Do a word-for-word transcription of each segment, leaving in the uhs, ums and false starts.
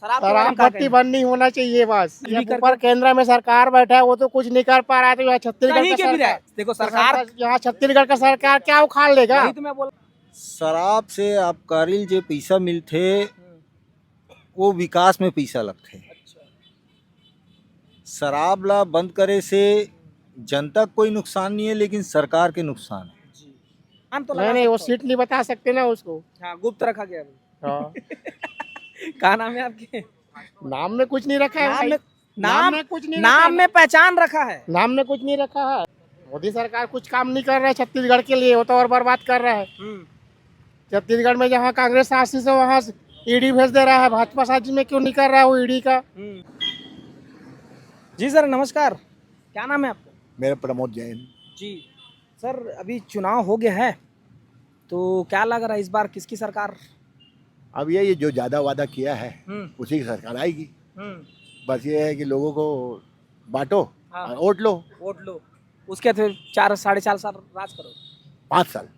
शराब के बारे में का कहना है? बंद नहीं होना चाहिए बस। ये ऊपर केंद्र में सरकार बैठा है, वो तो कुछ नहीं कर पा रहा है, तो यहाँ छत्तीसगढ़ कहीं का के भी सरकार, रहे, देखो, तो सरकार सरकार, यहाँ छत्तीसगढ़ का सरकार क्या उखाड़ लेगा? वही तो मैं बोल शराब से आबकारी ल जे पइसा मिलथे, हम्म। वो विकास में पइसा लगथे। अच्छा। शराब ला बंद करे से जनता को कोई नुकसान नहीं है, लेकिन सरकार के नुकसान है। जी। हम तो नहीं, लगा नहीं, वो सकते हैं। सीट नहीं बता सकते ना उसको। हाँ, गुप्त रखा गया है। हाँ। क्या नाम है आपके? नाम में कुछ नहीं रखा है नाम भाई। में, नाम नाम, में कुछ नहीं नाम रखा है। में पहचान रखा है। नाम में कुछ नहीं रखा है। मोदी सरकार कुछ काम नहीं कर रहा है छत्तीसगढ़ के लिए, वो तो और बर्बाद कर रहा है। हम्म। छत्तीसगढ़ में जहाँ कांग्रेस शासित है, वहाँ ईडी भेज दे रहा है। भाजपा शासित में क्यों नहीं कर रहा है वो ईडी का? हम्म। जी सर, नमस्कार। क्या नाम है आपका? मेरा प्रमोद जैन। जी सर, अभी चुनाव हो गया है, तो क्या लग रहा है इस बार किसकी सरकार? अब ये, ये जो ज़्यादा वादा किया है, हम्म। उसी की सरकार आएगी। हम्म। बस ये है कि लोगों को बांटो हाँ। और वोट लो। वोट लो, उसके बाद फिर चार, साढ़े चार साल राज करो। पाँच साल।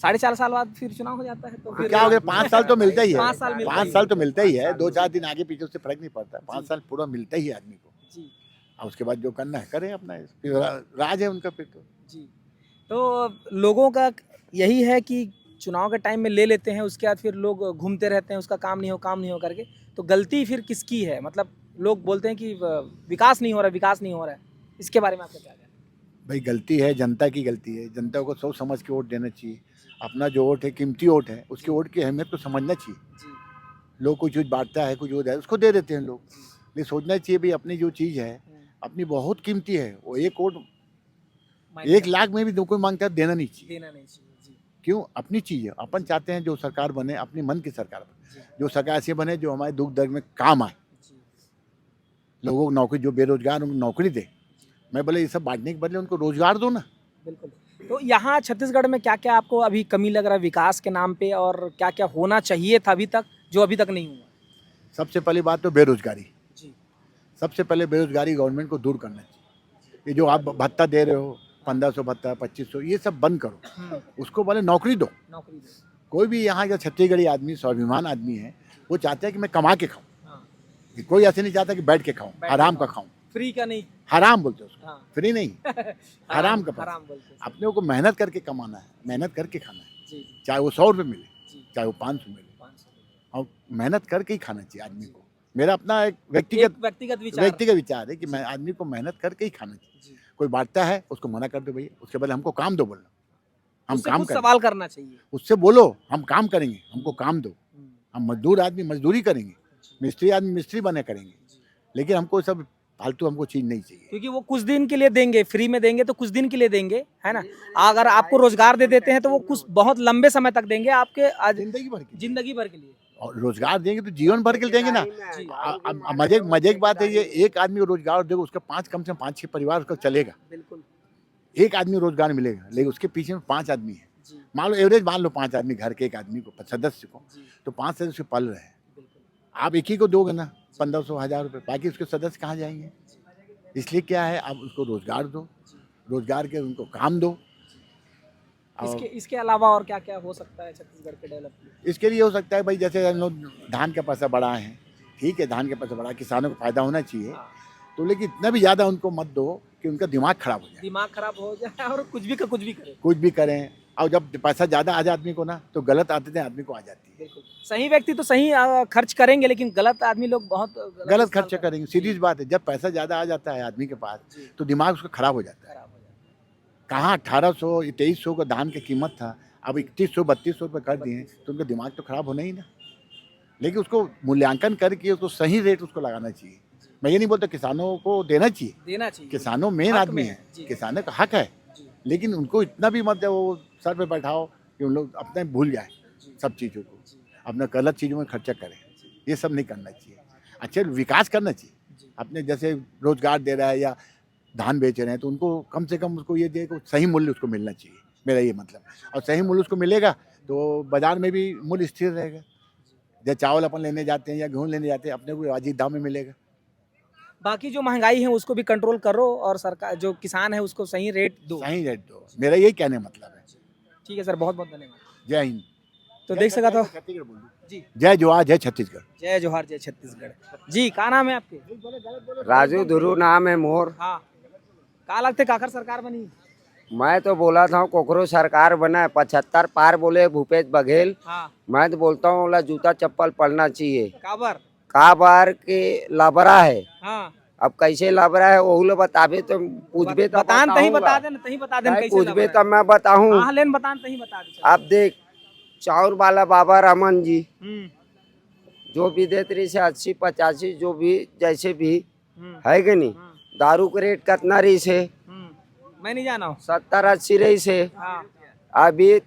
साढ़े चार साल बाद फिर चुनाव हो जाता है, तो तो फिर क्या हो गया? पाँच साल तो मिलता ही है। पाँच साल मिलता पाँच ही साल है। तो मिलता ही पाँच है। साल दो मिलता चार ही दिन है। आगे पीछे उससे फर्क नहीं पड़ता। पाँच जी। साल पूरा मिलता ही है आदमी को। जी। और उसके बाद जो करना है करें अपना, फिर रा-, राज है उनका फिर तो। जी। तो लोगों का यही है कि चुनाव के टाइम में ले लेते हैं, उसके बाद फिर लोग घूमते रहते हैं, उसका काम नहीं हो, काम नहीं हो करके। तो गलती फिर किसकी है? मतलब, लोग बोलते हैं कि, अ, विकास नहीं हो रहा है, विकास नहीं हो रहा है, इसके बारे में आपका क्या कहना है? भाई, गलती है, जनता की गलती है। जनता को सोच समझ के वोट देना चाहिए। अपना जो वोट है, कीमती वोट है, उसके वोट की अहमियत को समझना चाहिए। जी। लोग कोई चीज़ बांटता है, कुछ वो दे, उसको दे देते हैं लोग। जी। ये सोचना चाहिए भाई, अपनी जो चीज़ है, हम्म। अपनी बहुत कीमती है, वो एक वोट मायने एक रखता लाख है। में भी जो कोई मांगता है, देना नहीं चाहिए। देना नहीं चाहिए, जी। क्यों? अपनी चीज़ है, अपन चाहते हैं जो सरकार बने, अपने मन की सरकार बने। जी। जो सरकार ऐसी बने जो हमारे दुख दर्द में काम आए। जी। लोगों को नौकरी, जो बेरोजगार हैं, उनको नौकरी दे। जी। मैं बोले, ये सब बांटने के बदले उनको रोजगार दो ना। बिल्कुल। तो यहाँ छत्तीसगढ़ में क्या-क्या आपको अभी कमी लग रहा है विकास के नाम पे, और क्या-क्या होना चाहिए था अभी तक, जो अभी तक नहीं हुआ? सबसे पहली बात तो बेरोजगारी। जी। सबसे पहले बेरोजगारी गवर्नमेंट को दूर करना चाहिए। ये जो आप भत्ता दे रहे हो, पन्द्रह सौ भत्ता, पच्चीस सौ, ये सब बंद करो। हम्म। उसको बोले नौकरी दो। नौकरी दो। कोई भी यहाँ का छत्तीसगढ़ी आदमी, स्वाभिमान आदमी है, वो चाहता है कि मैं कमा के खाऊं। हाँ। कि कोई ऐसे नहीं चाहता कि बैठ के खाऊं, बैठ के हराम का खाऊं। खाऊं। फ्री का नहीं। हराम बोलते हैं उसको। हाँ। फ्री नहीं। हराम, हराम का पैसा। हराम बोलते हैं। अपने को मेहनत करके कमाना है, मेहनत करके खाना है। जी, जी। चाहे वो सौ रुपये मिले, जी। चाहे वो पाँच सौ मिले। पाँच सौ मिले। और मेहनत करके ही खाना चाहिए आदमी जी। को। मेरा अपना एक व्यक्तिगत, एक व्यक्तिगत विचार। व्यक्तिगत विचार है कि जी। मैं आदमी को मेहनत करके ही खाना चाहिए। जी। कोई बांटता है, उसको मना कर दो भैया, उसके बदले हमको काम दो बोलना। हम उससे काम खुद करें। सवाल करना चाहिए। उससे बोलो, हम काम करेंगे, हमको काम दो। हम्म। हम मजदूर आदमी, मजदूरी करेंगे। जी। मिस्त्री आदमी मिस्त्री बने करेंगे। जी। लेकिन हमको सब फालतू हमको चीज़ नहीं चाहिए। क्योंकि वो कुछ दिन के लिए देंगे, फ्री में देंगे तो कुछ दिन के लिए देंगे, है ना? अगर आपको रोजगार दे देते हैं तो वो कुछ बहुत लंबे समय तक देंगे आपके, आज जिंदगी भर के लिए। जिंदगी भर के लिए। और रोजगार देंगे तो जीवन भर के लिए देंगे ना। जी। आ, आ, आ, मजे, मजे की बात है, ये एक आदमी को रोजगार देगा, उसका पाँच, कम से कम पाँच छह परिवार उसका चलेगा। बिल्कुल। एक आदमी रोजगार मिलेगा, लेकिन उसके पीछे में पाँच आदमी है। जी। मान लो, एवरेज मान लो, पाँच आदमी घर के एक आदमी को, सदस्य को, जी। तो पाँच सदस्य पल रहे हैं। बिल्कुल। आप एक ही को दोगे ना, पन्द्रह सौ, हजार रुपये, बाकी उसके सदस्य कहाँ जाएंगे? जी। इसलिए क्या है, आप उसको रोजगार दो, जी। रोजगार के उनको काम दो। जी। और इसके, इसके अलावा और क्या क्या हो सकता है छत्तीसगढ़ के डेवलपमेंट? इसके लिए हो सकता है भाई, जैसे हम लोग धान का पैसा बढ़ाए हैं, ठीक है, धान का पैसा बढ़ा, किसानों को फायदा होना चाहिए। हाँ। तो लेकिन इतना भी ज़्यादा उनको मत दो कि उनका दिमाग खराब हो जाए। दिमाग खराब हो जाए और कुछ भी का कुछ भी करें। कुछ भी करें। और जब पैसा ज़्यादा आ जाए आदमी को ना, तो गलत आदतें आदमी को आ जाती है। बिल्कुल। सही व्यक्ति तो सही, अ, खर्च करेंगे, लेकिन गलत आदमी लोग बहुत गलत गलत इस्तेमाल खर्च करते हैं। करेंगे। सीधी जी। सी बात है, जब पैसा ज़्यादा आ जाता है आदमी के पास, जी। तो दिमाग उसका खराब हो जाता है। खराब हो जाता है। कहाँ अठारह सौ, तेईस सौ का धान की कीमत था, अब इकतीस सौ, बत्तीस सौ रुपये कर दिए, बत्तीस सौ। तो उनका दिमाग तो खराब होना ही ना। लेकिन उसको मूल्यांकन करके उसको सही रेट उसको लगाना चाहिए। जी। मैं ये नहीं बोलता किसानों को देना चाहिए। देना चाहिए। किसानों मेन हक आदमी में है, है। जी। किसानों का हक है। जी। लेकिन उनको इतना भी मत दो, वो सर पे बैठाओ कि उन लोग अपने भूल जाए जी। सब चीज़ों को, जी। अपना गलत चीज़ों में खर्चा करें। जी। ये सब नहीं करना चाहिए। अच्छा, विकास करना चाहिए। जी। अपने जैसे रोजगार दे रहा है या धान बेच रहे हैं, तो उनको कम से कम उसको ये दे, सही मूल्य उसको मिलना चाहिए, मेरा ये मतलब। और सही मूल्य उसको मिलेगा, तो बाजार में भी मूल्य स्थिर रहेगा। जब चावल अपन लेने जाते हैं या गेहूं लेने जाते हैं, अपने को वाजिब दाम में मिलेगा। बाकी जो महंगाई है, उसको भी कंट्रोल करो, और सरकार, जो किसान है, उसको सही रेट दो। सही रेट दो, मेरा यही कहने का मतलब है। ठीक है सर, बहुत बहुत धन्यवाद। जय हिंद। तो देख सकत हो। जी। जय जोहार, जय छत्तीसगढ़। जय जोहार, जय छत्तीसगढ़। जी, का नाम है आपके? राजू धुरू नाम है मोर। हाँ। का लगथे, काखर सरकार बनी? मैं तो बोलत हूँ, कोकरो सरकार बने, पचहत्तर पार बोले भूपेश बघेल। हाँ। मैं तो बोलता हूँ, ओला जूता चप्पल पड़ना चाहिए। काबर? काबर के लबरा है। हाँ। अब कैसे लबरा है, ओहू ला बताबे तो पूछबे बत-, तो बतान तही बताऊंगा। बता देना, तही बता देना नहीं, कैसे पूछबे लबरा है। तब मैं बताऊं। हाँ, लेन बतान तही बता दे, चलो। अब देख, चाउर वाला बाबा रमन जी, हम्म। जो भी देत रहिसे अस्सी पचासी, जो भी जैसे भी, हम्म। है कि नहीं? हम्म। दारू के रेट कितना रहिसे? हम्म। मैं नहीं जाना हूँ। सत्तर अस्सी रहिसे। हाँ। अभी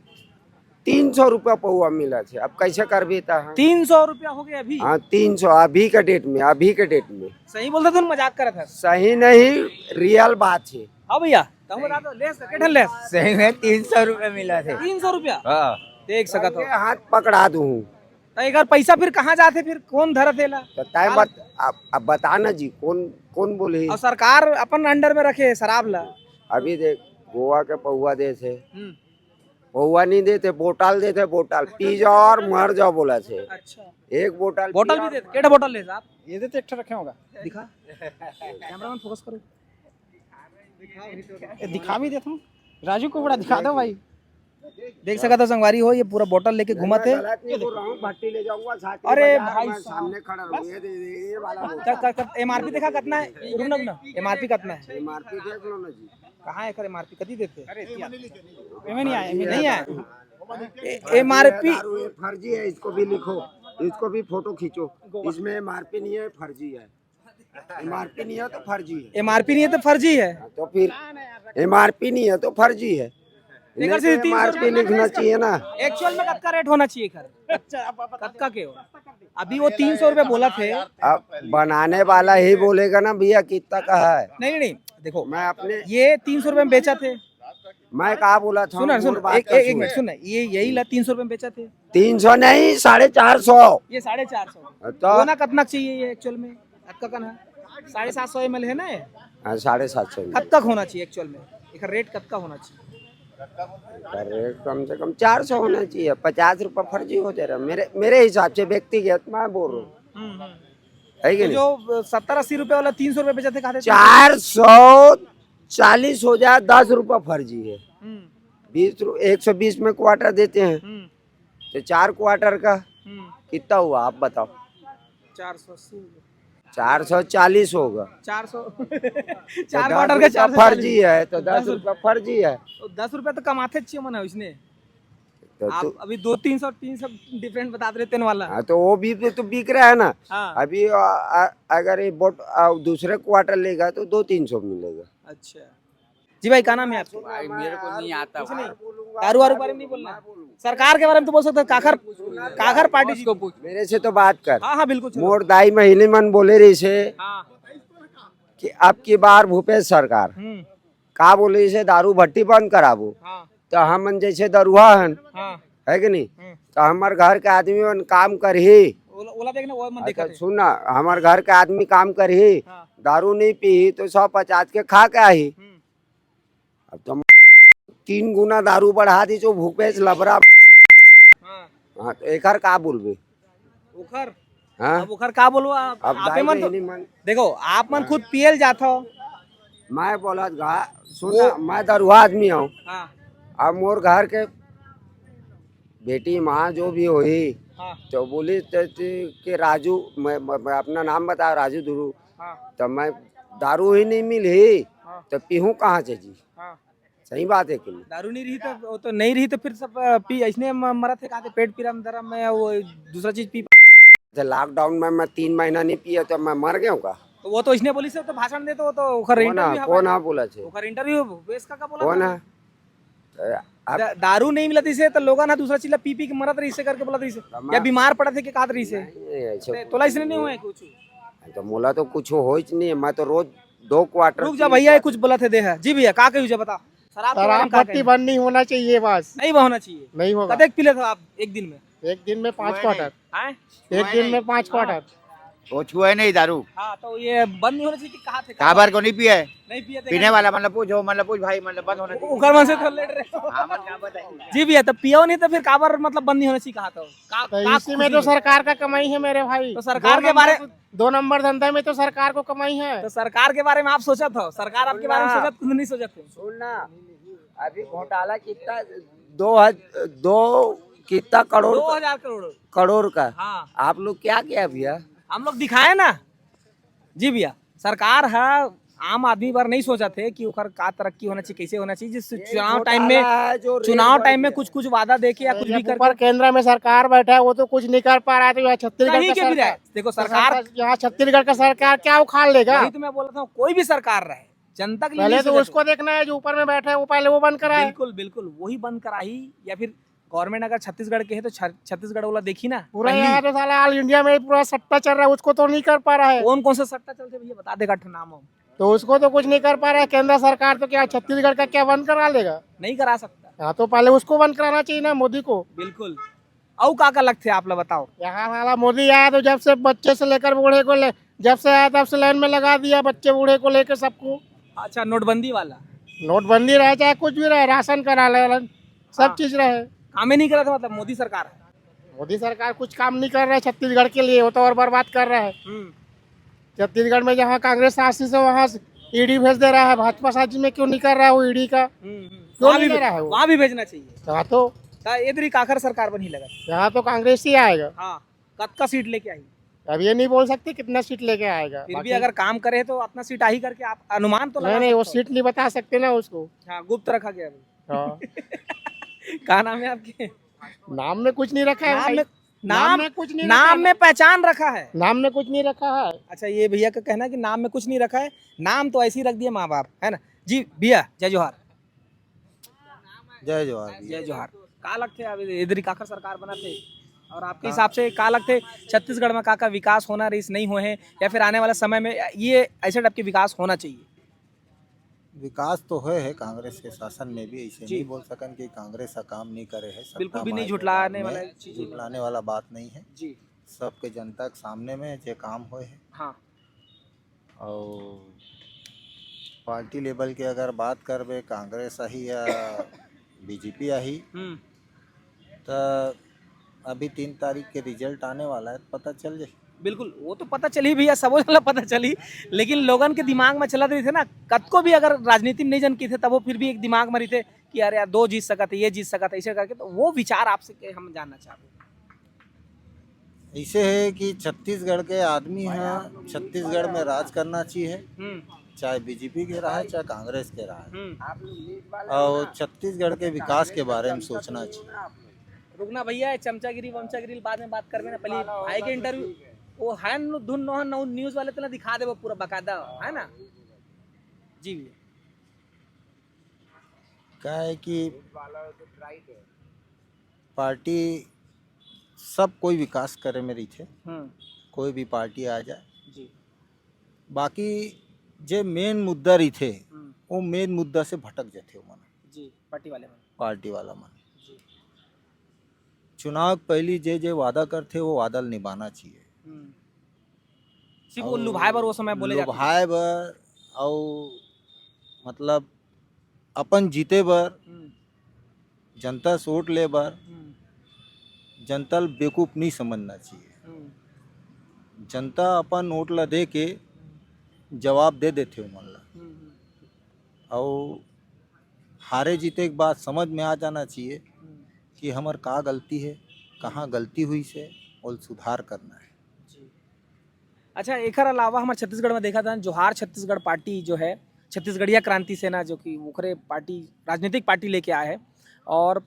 तीन सौ रुपया पौवा मिलत हे। अब कैसे करबे त? तीन सौ रुपया हो गया अभी? हाँ, तीन सौ अभी के डेट में, अभी के डेट में। सही बोलत हे, तुम मजाक करत हे? सही नहीं, रियल बात है। हाँ भैया, तुम बता दो, ले सके ठन ले। सही में तीन सौ रुपया मिलत हे। तीन सौ रुपया? हाँ। देख सकत हो। ये हाथ पकड़ा दूँ। तो एकर पैसा फिर कहाँ जाथे, फिर कौन धरत हे ला? तो तय काला बत-, अब, अब बता ना जी, कौन, कौन बोले? और सरकार अपन अंडर में रखे हे शराब ला। अभी देख, गोवा के पौवा देत हे। हम्म। पौवा नहीं देते, बोतल देते, बोतल। पी जाओ और मर जाओ बोलत हे। अच्छा। एक बोतल बोतल पिया भी और देते? केटा बोतल ले साहब? ये देते, एक ठो रखे होगा। दिखा। कैमरामैन फोकस करो। ए, दिखा भी देता हूँ। राजू को बड़ा दिखा दो भाई। देख सकत हो संगवारी हो, ये पूरा बोतल लेके घूमत हे। गलत नहीं बोल रहा हूँ, भट्टी ले जाऊंगा, साथ में अरे बाजार भाई में साहब। सामने खड़ा रहूँ। ये दे, ये, ये वाला बोतल। क-, क-, क-, एमआरपी देखा कितना है? रुक ना, रुक ना, एमआरपी कितना है? एमआरपी देख लो ना जी। कहाँ है एकर एमआरपी? कति देते? अरे, एमे नहीं आया, एमे नहीं आया। ए-, एमआरपी। दारू ये फर्जी है, इसको भी लिखो, इसको भी फोटो खींचो। इसमें एमआरपी नहीं है, फर्जी है। एमआरपी नहीं है तो फर्जी है। एमआरपी नहीं है तो फर्जी है। हाँ, तो फिर एमआरपी नहीं है तो फर्जी है। एकर नहीं तो से तीन सौ एमआरपी रुपया लिखना चाहिए ना। एक्चुअल में कतका रेट होना चाहिए एकर? कतका के हो? अभी वो तीन सौ रुपया बोलत हे। अब बनाने वाला ही बोलेगा ना भैया कितना का है। नहीं, नहीं, नहीं, देखो, मैं अपने ये तीन सौ रुपया में बेचत हे। मैं का बोला था, सुन ना, सुन, मोर बात एक, का एक, एक सुन। मिनट, सुन ना, ये यही ला तीन सौ रुपया में बेचत हे। तीन सौ नहीं, साढ़े चार सौ। ये साढ़े चार सौ। तो? होना कतना चाहिए ये एक्चुअल में? अतका कन है? साढ़े सात सौ एमएल है ना ये? हाँ, साढ़े सात सौ एमएल। कतका होना चाहिए एक्चुअल में? एकर रेट कतका होना चाहिए? एकर रेट कम से कम चार सौ होना चाहिए, पचास रुपया फर्जी हो जा रहा है। मेरे, मेरे हिसाब से व्यक्तिगत मैं बोल रहा हूँ। हम्म, हम्म। है कि तो नहीं? जो सत्तर अस्सी रुपया वाला तीन सौ रुपया बेचत हे, कहा थे? चार सौ चालीस हो जाए, दस रुपया फर्जी है। हम्म। बीस रु-, एक सौ बीस में क्वार्टर देते हैं, हम्म। तो चार क्वार्टर का हम्म। कितना हुआ, आप बताओ? चार सौ अस्सी हो गया। चार सौ चालीस होगा। चार सौ। तो चार दस क्वार्टर का रुपया चार सौ चालीस। फर्जी है, तो दस दस रुपया फर्जी है। तो दस रुपया तो कमाते अच्छे मन है इसने। तो आप तू अभी दो तीन सौ, तीन सौ डिफरेंट बता रहे तेन वाला। हाँ, तो वो भी तो, तो बिक रहा है ना। हाँ। अभी, आ, आ, अगर ये बोट, आ, दूसरे क्वार्टर लेगा तो दो तीन सौ मिलेगा। अच्छा। जी भाई, क्या नाम है आपका? भाई, मेरे को नहीं आता कुछ नहीं। भाई। दारू वारू के बारे में नहीं बोलना है। सरकार के बारे में तो बोल सकते हो, काखर, काखर पार्टी जी। उसको पूछ। मेरे से तो बात कर। हाँ, हाँ, बिल्कुल, चलो। मोर दाई महीने मन बोले रहिसे हाँ। कि अब की बार भूपेश सरकार हम्म। का बोले, इसे दारू भट्टी बंद कराबो। हाँ। तो हमन जैसे दरुहा हन, हाँ। है कि नहीं? हम्म। तो हमर घर के आदमी मन काम करही। ओला, ओला देखना, वो मन अच्छा, देखत हे। सुन ना, हमर घर के आदमी काम करही, हाँ। दारू नहीं पीही, तो सौ पचास के खा के आही। हम्म। अब तो तीन गुना दारू बढ़ा दी, जो भूपेश लबरा। हाँ। हाँ, तो एकर का बोलबे? ओखर? हाँ? अब ओखर का बोलबो आप? अब आपे दाई मन तो बहिनी मन। देखो, आप मन हाँ। खुद पियल जात हो। मैं बोलत गा, सुन वो ना, मैं दरुहा आदमी हूँ। हाँ। अब मोर घर के बेटी माँ जो भी होही, हाँ। तो बोली त-, त-, कि राजू, मैं, मैं, मैं अपना नाम बता, राजू धुरू। हाँ। तो मैं दारू ही नहीं मिलही, हाँ। तो पीहूँ कहाँ से जी? हाँ। सही बात है कि नहीं? दारू नहीं रही तो, वो तो नहीं रही तो फिर सब, अ, पी, ऐसने म-, मरत हे, कहा थे पेट पीरा में, दरद में, वो दूसरा चीज पी। तो लॉकडाउन में मैं तीन महीना नहीं पिया तो मैं मर गया हूँ का? तो वो तो इसने बोली से तो भाषण दे तो, वो तो ओकर कौन इंटरव्यू है, है कौन भाई। है बोला छे? ओकर इंटरव्यू है, भूपेश का, का बोला कौन था? है? तो अब दा-, दारू नहीं मिलत इसे तो लोगन ह दूसरा चीज ला पी पी के मरत रहिसे करके बोलत रहिसे, तो मैं या बीमार पड़त हे के कहत रहिसे। नहीं, ऐसे ते कुछ तोला इसने नहीं नहीं हुआ है। है कुछ? तो मोला तो कुछ होइच नहीं है, मैं तो रोज दो क्वार्टर रुक जा तीन भैया, ये क्वार्टर। कुछ बोलत हे दे है। जी भैया, का कही जा बता। शराब के बारे शराब में का भट्टी कही? बंद नहीं होना चाहिए बस। नहीं होना चाहिए। नहीं होगा। कतेक पी लेते हो आप एक दिन में? एक दिन में पाँच मैं क्वार्टर। नहीं। हैं? एक मैं दिन नहीं। में पाँच हाँ। क्वार्टर। वो छुए नहीं दारू। हाँ, तो ये बंद नहीं होना चाहिए कि कहा थे? काबर को नहीं पिए? नहीं पिए थे पीने क्या? वाला, मतलब, पूछो, मतलब, पूछ भाई, मतलब, बंद होना चाहिए। ओकर मन से तो लड़ रहे हो। हाँ, मन का बताइए। जी भैया, तो पियो नहीं तो फिर काबर, मतलब, बंद नहीं होना चाहिए कहा तो? का, तो का इसी में तो खुशी है? सरकार का कमाई है मेरे भाई। तो सरकार दो के बारे नंबर, दो नंबर धंधा में तो सरकार को कमाई है। तो सरकार के बारे में आप सोचत हो, सरकार आपके बारे में सोचत, खुद नहीं सोचत है। सुन ना, अभी घोटाला कितना, दो हज-, दो कितना करोड़ दो का? हजार करोड़। करोड़ का। हाँ। आप लोग क्या किया भैया? हम लोग दिखाए ना। जी भैया, सरकार है, आम आदमी बर नहीं सोचत है कि ओकर का तरक्की होना चाहिए, कैसे होना चाहिए, जिस ये चुनाव टाइम में, घोटाला है, जो रेल चुनाव बढ़ टाइम में गया। कुछ कुछ वादा दे के या कुछ जब भी करके ऊपर केंद्र में सरकार बैठा है, वो तो कुछ नहीं कर पा रहा है, तो यहाँ छत्तीसगढ़ कहीं का के भी सरकार, रहे। देखो, तो सरकार सरकार, यहाँ छत्तीसगढ़ का सरकार क्या उखाड़ लेगा? वही तो मैं बोल रहा हूँ, कोई भी सरकार रहे, जनता के लिए पहले नहीं तो सोचत उसको है। देखना है, जो ऊपर में बैठा है, वो पहले वो बंद कराए। बिल्कुल, बिल्कुल, वही बंद कराही, या फिर गवर्नमेंट अगर छत्तीसगढ़ के है तो छ-, छत्तीसगढ़ वाला देखी ना पूरा पहली। यहाँ तो साला ऑल इंडिया में पूरा सट्टा चल रहा है, उसको तो नहीं कर पा रहा है। कौन कौन सा सट्टा चलते भैया, बता देगा ठो नाम हम। तो उसको तो कुछ नहीं कर पा रहा है केंद्र सरकार, तो क्या छत्तीसगढ़ का क्या बंद करा लेगा? नहीं करा सकता। हाँ, तो पहले उसको बंद कराना चाहिए ना, मोदी को। बिल्कुल। अउ का का लगथे आप ला बताओ? यहाँ साला मोदी आया तो जब से बच्चे से लेकर बूढ़े को ले, जब से आया तब से लाइन में लगा दिया, बच्चे बूढ़े को लेकर सबको। अच्छा, नोटबंदी वाला? नोटबंदी रहे चाहे कुछ भी रहे, राशन करा ले, सब हाँ। चीज रहे। कामे नहीं करा था, मतलब, मोदी सरकार है। मोदी सरकार कुछ काम नहीं कर रहा है छत्तीसगढ़ के लिए, वो तो और बर्बाद कर रहा है। हम्म। छत्तीसगढ़ में जहाँ कांग्रेस शासित है, वहाँ ईडी भेज दे रहा है, भाजपा शासित में क्यों नहीं कर रहा है वो ईडी का? हम्म, हम्म। क्यों वहाँ नहीं भी, ले रहा है वो? वहाँ भी भेजना चाहिए। हाँ तो। तो इधर ही काखर सरकार बनी लगत? यहाँ तो कांग्रेस ही आएगा। हाँ, कतका सीट लेके आई? अब ये नहीं बोल सकते कितना सीट लेके आएगा, फिर भी बाकी अगर काम करे तो अपना सीट आही करके आप अनुमान तो नहीं, लगा नहीं, वो सकते हो। सीट नहीं बता सकते ना उसको। हाँ, गुप्त रखा गया अभी। हाँ। का नाम है आपके? नाम में कुछ नहीं रखा है नाम भाई। में, नाम नाम, में कुछ नहीं रखा नाम है। में पहचान रखा है। नाम में कुछ नहीं रखा है। अच्छा, ये भैया का कहना है कि नाम में कुछ नहीं रखा है, नाम तो ऐसे ही रख दिए माँ बाप, है ना? जी भैया, जय जोहार। जय जोहार भैया। जय जोहार। का लगथे अब इधर ही काखर सरकार बना थे, और आपके हाँ। हिसाब से का लगथे छत्तीसगढ़ में का का विकास होना रहीस, नहीं होए हे, या फिर आने वाला समय में ये ऐसे टाइप के विकास होना चाहिए? विकास तो होए हे कांग्रेस के शासन में भी, ऐसे जी। नहीं बोल सकन कि कांग्रेस हा काम नहीं करे हे। बिल्कुल सत्ता भी में नहीं आए के झुठलाने बाद में वाला चीज नहीं है। झुठलाने वाला बात नहीं है। जी। सबके जनता के सामने में जे काम होए हे। हाँ। अउ पार्टी लेवल के अगर बात करबे, कांग्रेस आही या बीजेपी आही, हम्म। त अभी तीन तारीख के रिजल्ट आने वाला है, पता चल जाही। बिल्कुल, वो तो पता चली भैया, सबो ला पता चली, लेकिन लोगन के दिमाग में चलत रहिथे ना, कतको भी अगर राजनीति में नहीं जन किथे, तबो फिर भी एक दिमाग में रहिथे कि अरे यार, दो जीत सकत है, ये जीत सकत है, ऐसे करके, तो वो विचार आपसे के हम जानना चाहते हैं। ऐसे है कि छत्तीसगढ़ के आदमी ह छत्तीसगढ़ में राज करना चाहिए, हम्म। चाहे बीजेपी के रहे, चाहे कांग्रेस के रहे, हम्म। और छत्तीसगढ़ के विकास के बारे में सोचना चाहिए। रुकना भैया, ये चमचागिरी वमचागिरी बाद में बात करबे ना, पहले भाई के इंटरव्यू, वो है न धुन नोहन नौ न्यूज वाले तेला दिखा देबो पूरा बकायदा, है ना? जी भैया। का है कि पार्टी सब कोई विकास करे में रहिथे, हम्म। कोई भी पार्टी आ जाए, जी। बाकी जे मेन मुद्दा रहिथे, हम्म। वो मेन मुद्दा से भटक जाथे ओमन। जी, पार्टी वाले मन। पार्टी वाला मन। जी। चुनाव के पहली जे जे वादा करथे, वो वादा ल निभाना चाहिए। हम्म। सिर्फ वो अउ लुभाए बर वो समय बोले जाथे। लुभाए बर अउ मतलब अपन जीते बर, हम्म। जनता से वोट ले बर, हम्म। जनता ल बेवकूफ नहीं समझना चाहिए। हम्म। जनता अपन वोट ला दे के हम्म। जवाब दे देथे ओमन ला। हम्म, हम्म। अउ हारे जीते के बाद समझ में आ जाना चाहिए हम्म। कि हमर का गलती है, कहाँ गलती हुई से, ओल सुधार करना है। जी। अच्छा, एकर अलावा हमर छत्तीसगढ़ में देखा था, जोहार छत्तीसगढ़ पार्टी जो है, छत्तीसगढ़िया क्रांति सेना, जो कि ओकरे पार्टी, राजनीतिक पार्टी लेके आए है, और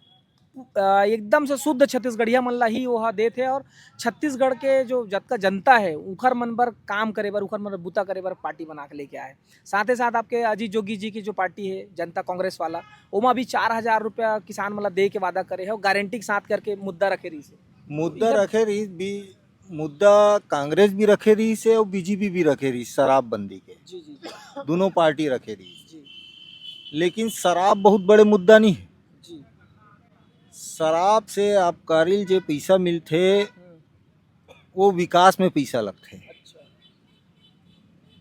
अ, एकदम से शुद्ध छत्तीसगढ़िया मन ला ही ओहा देत हे, और छत्तीसगढ़ के जो जतका जनता है, उखर मन बर काम करे बर, उखर मन बर बूता करे बर पार्टी बना के लेके आए। साथे साथ आपके अजीत जोगी जी की जो पार्टी है, जनता कांग्रेस वाला, ओमा भी चार हजार रुपया किसान मन ला दे के वादा करे है, और गारंटी के साथ करके मुद्दा रखे रहिस हे। मुद्दा इधर रखे रहिस भी, मुद्दा कांग्रेस भी रखे रहिस हे और बीजेपी भी रखे रहिस, शराबबंदी के। जी, जी, जी। दोनों पार्टी रखे रहिस। जी। लेकिन शराब बहुत बड़े मुद्दा नहीं है। जी। शराब से आबकारी ल जे पइसा मिलथे, हम्म। वो विकास में पइसा लगथे। अच्छा।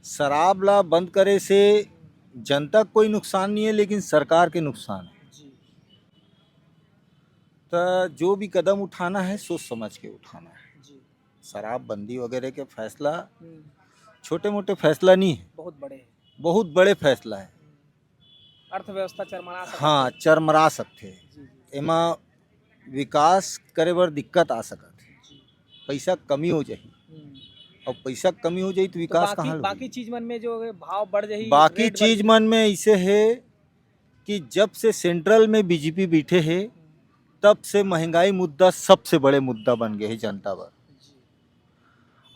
शराब ला बंद करे से जनता के कोई नुकसान नहीं है, लेकिन सरकार के नुकसान है। जी। तो जो भी कदम उठाना है, सोच समझ के उठाना है। जी। शराबबंदी वगैरह के फैसला हम्म। छोटे मोटे फैसला नहीं है, बहुत बड़े है। बहुत बड़े फैसला है। अर्थव्यवस्था चरमरा सकत हाँ, है। चरमरा सकथे। जी, जी। एमा विकास करे बर दिक्कत आ सकत है। जी। पैसा कमी हो जाही। हम्म। और पैसा कमी हो जाही तो तो विकास बाकी, कहाँ ले बाकी होही? चीज मन में जो है भाव बढ़ जाही, बाकी रेट बढ़ चीज जाही। मन में ऐसे है कि जब से सेंट्रल में बीजेपी बैठे है, तब से महंगाई मुद्दा सबसे बड़े मुद्दा बन गए है जनता बर। जी।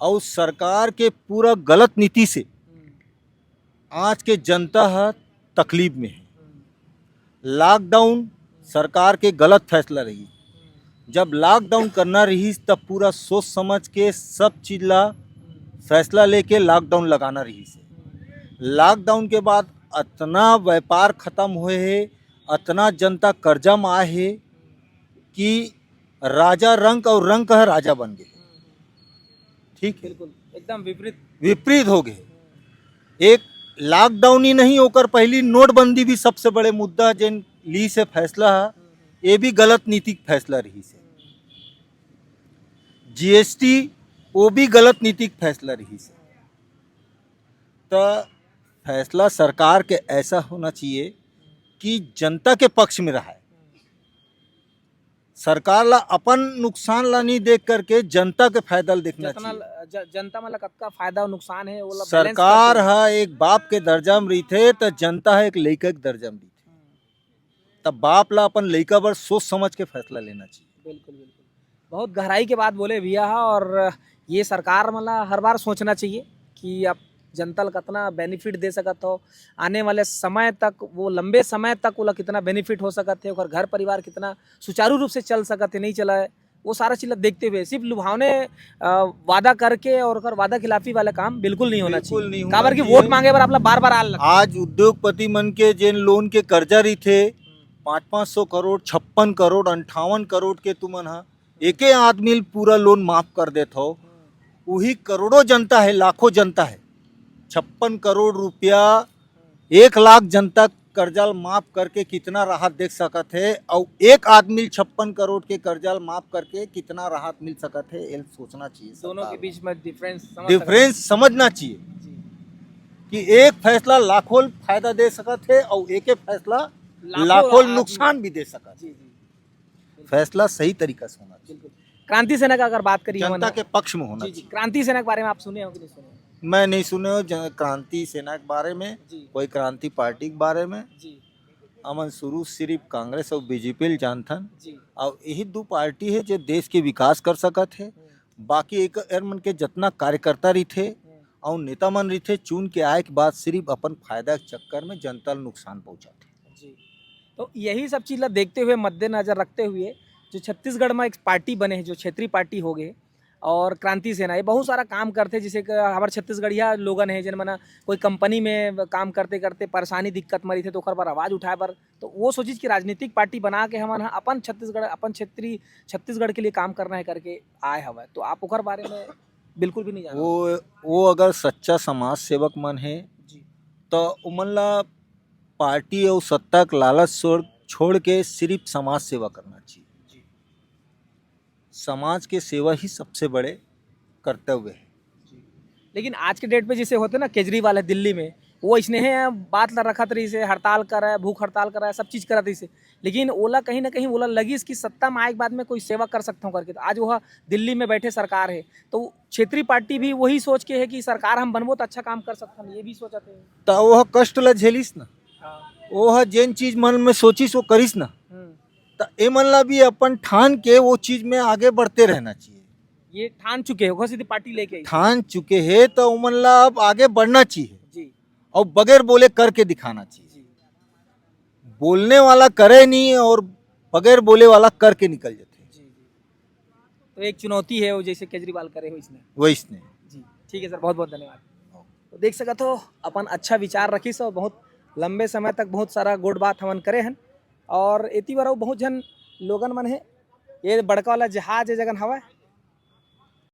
और सरकार के पूरा गलत नीति से हम्म। आज के जनता ह तकलीफ में है। हम्म। लॉकडाउन सरकार के गलत फैसला रही। हम्म। जब लॉकडाउन करना रही, तब पूरा सोच समझ के सब चीज ला हम्म। फैसला लेके लॉकडाउन लगाना रही से। हम्म। लॉकडाउन के बाद अतना व्यापार खत्म होए है, अतना जनता कर्जा में आए है कि राजा रंक और रंक ह राजा बन गए। हम्म। ठीक है? बिल्कुल, एकदम विपरीत। विपरीत हो गए। हम्म। एक लॉकडाउन ही नहीं, ओकर पहली नोटबंदी भी सबसे बड़े मुद्दा जेन ली से फैसला है, हम्म। ये भी गलत नीतिक फैसला रही से। हम्म। जीएसटी, वो भी गलत नीतिक फैसला रही से। तो फैसला सरकार के ऐसा होना चाहिए कि जनता के पक्ष में रहे। सरकार ला अपन नुकसान ला नहीं देख करके जनता के फायदा ला देखना जितना चाहिए। ल-, ज-, जनता मन ला कतका फायदा और नुकसान है, वो ला balance सरकार करके ह एक बाप के दर्जा में रहिथे, त जनता ह एक लइका के दर्जा में रहिथे। हम्म। तब बाप ला अपन लइका बर सोच समझ के फैसला लेना चाहिए। बिल्कुल, बिल्कुल। बहुत गहराई के बात बोले भैया हा, और ये सरकार मन ला हर बार सोचना चाहिए कि आप जनता ला कितना benefit दे सकत हो, आने वाले समय तक, वो लंबे समय तक ओला कितना benefit हो सकत है, ओकर घर परिवार कितना सुचारू रूप से चल सकत है, नहीं चला है, वो सारा चीज ला देखते हुए सिर्फ लुभावने, अ, वादा करके और ओकर वादा खिलाफी वाला काम बिल्कुल नहीं होना बिल्कुल चाहिए। नहीं होना काबर कि चाहिए। वोट मांगे बर आप ला बार-बार आल लगथे। आज उद्योगपति मन के जेन लोन के कर्जा रहिथे, पाँच पाँच सौ करोड़, छप्पन करोड़, अंठावन करोड़ के तुमन ह एके आदमी ल पूरा लोन माफ कर देत हो। उही करोड़ों जनता है, लाखों जनता है, छप्पन करोड़ रुपया एक लाख जनता कर्जा ल माफ करके कितना राहत दे सकत हे, अउ एक आदमी ल छप्पन करोड़ के कर्जा ल माफ करके कितना राहत मिल सकत हे, एल सोचना चाहिए दोनों सरकार के ल। बीच में difference समझ सकत डिफरेंस समझना चाहिए जी। कि एक फैसला लाखों ल फायदा दे सकत हे, अउ एक फैसला लाखों लाखों ल आदमी नुकसान भी दे सकत हे। जी, जी। फैसला सही तरीका से होना चाहिए। बिल्कुल। क्रांति सेना का अगर बात करिए जनता हमन के पक्ष में होना जी, जी। चाहिए। क्रांति सेना के बारे में आप सुने हो कि नहीं सुने हो? मैं नहीं सुने हो जन-, क्रांति सेना के बारे में, जी। कोई क्रांति पार्टी के बारे में। जी। हमन शुरू सिर्फ कांग्रेस और बीजेपी ल जानथन। जी। और यही दो पार्टी है जो देश के विकास कर सकत है। हम्म। बाकी एक एर मन के जितना कार्यकर्ता रहिथे हम्म। और नेता मन रहिथे, चुन के आए के बाद सिर्फ अपन फायदा के चक्कर में जनता ल नुकसान पहुंचाथे। जी। तो यही सब चीज ला देखते हुए, मद्देनजर रखते हुए, जो छत्तीसगढ़ में एक पार्टी बने है, जो क्षेत्रीय पार्टी हो गए और क्रांति सेना, ये बहुत सारा काम करथे, जैसे कि हमारे छत्तीसगढ़िया लोगन है, जिन मना कोई कंपनी में काम करते करते परेशानी दिक्कत मरी थे, तो ओकर बर आवाज उठाए बर, तो वो सोचिस कि राजनीतिक पार्टी बना के हमन ह अपन छत्तीसगढ़, अपन क्षेत्रीय छत्तीसगढ़ के लिए काम करना है करके आए हवय। तो आप ओकर बारे में बिल्कुल भी नहीं जानते। वो, वो अगर सच्चा समाज सेवक मन है, जी। तो उमन ला पार्टी और सत्ता के लालच छोड़, छोड़ के सिर्फ समाज सेवा करना चाहिए। जी। समाज के सेवा ही सबसे बड़े कर्तव्य है। जी। लेकिन आज के डेट पे जैसे होते ना केजरीवाल है दिल्ली में, वो इसने है बात ला रखत रहिस हे, हड़ताल करे, भूख हड़ताल करे, सब चीज करत रहिस हे। लेकिन ओला कहीं ना कहीं ओला लगिस कि सत्ता में आए के बाद में कोई सेवा कर सकता हूँ करके। तो आज वह दिल्ली में बैठे सरकार है, तो क्षेत्रीय पार्टी भी वही सोच के है कि सरकार हम बनबो तो अच्छा काम कर सकथन, ये भी सोचत है। तो वह कष्ट ला झेलिस ना, हाँ। वह जेन चीज मन में सोचिस वो करिस ना, हम्म। तो एमन ला भी अपन ठान के वो चीज में आगे बढ़ते रहना चाहिए। ये ठान चुके हो, घोषित पार्टी लेके आई। ठान चुके हैं तो उमन ला अब आगे बढ़ना चाहिए जी। और बगैर बोले करके दिखाना चाहिए। जी। बोलने वाला करे नहीं और बगैर बोले वाला करके निकल जाते हैं। जी, जी। तो एक चुनौती है वो, जैसे केजरीवाल करे हो इसने। वैसने। जी, ठीक है सर, बहुत बहुत धन्यवाद। तो देख सकत हो, अपन अच्छा विचार रखिस और बहुत लंबे समय तक बहुत सारा गोठ बात हमन करे हन। और एती बर अउ बहुत झन लोगन मन हे, ये बड़का वाला जहाज ए जगन हवय,